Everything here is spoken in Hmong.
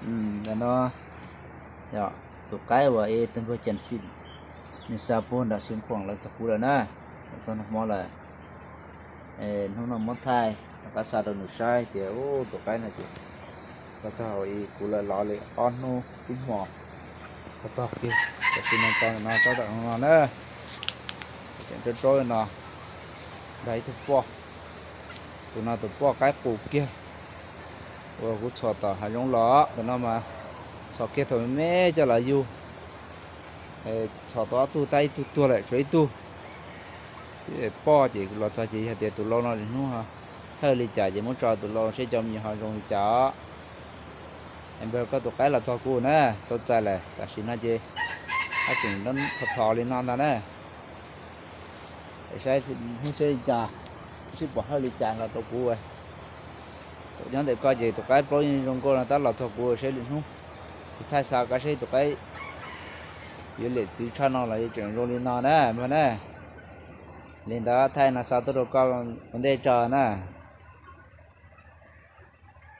Ntawm no tus qaib uas ib tug npawg Cam Xim nws xa puag nram Xeev Khuam los txog kuv lawm na, los txog nag hmo lawm. Hnub no muab thaij rov qab xa rau nws saib tias tus qaib no ces los txog kuv lawm, los li ob hnub ib hmos los txog kiag. Tam sim no tso ntawm no tsob tom no na, tseem tsob tsob no, nrog ib tug poj, tus no tus poj qaib qus kiag uas kuv txhom tom hav zoov los, tus no mas txhom kiag thaum me me coj los yug, txhom tau ob tug tab ib tug tuag lawm tshuav ib tug. Poj ces los txog ces yog tias tus lau no lwm hnub hawj li cas ces muab tso tus lau seb cov me nyuam ho zoo li cas os. Npawg, koj tus qaib los txog kuv na, tau txais lawm, tam sim no ces haj tseem thov thov li no ntag na. Saib hnub seb li cas, seb pom hawj li cas los rau kuv. Nyob ntawm koj ces tus qaib plaub yeej zoo nkauj no tab los txog kuv seb lwm hnub kuv thaij xa koj seb tus qaib yuav liam txwv tshaj no los yuav tseem zoo li no na npawg na. Li ntawd thaij no xa tuaj rau koj ua ntej tso na.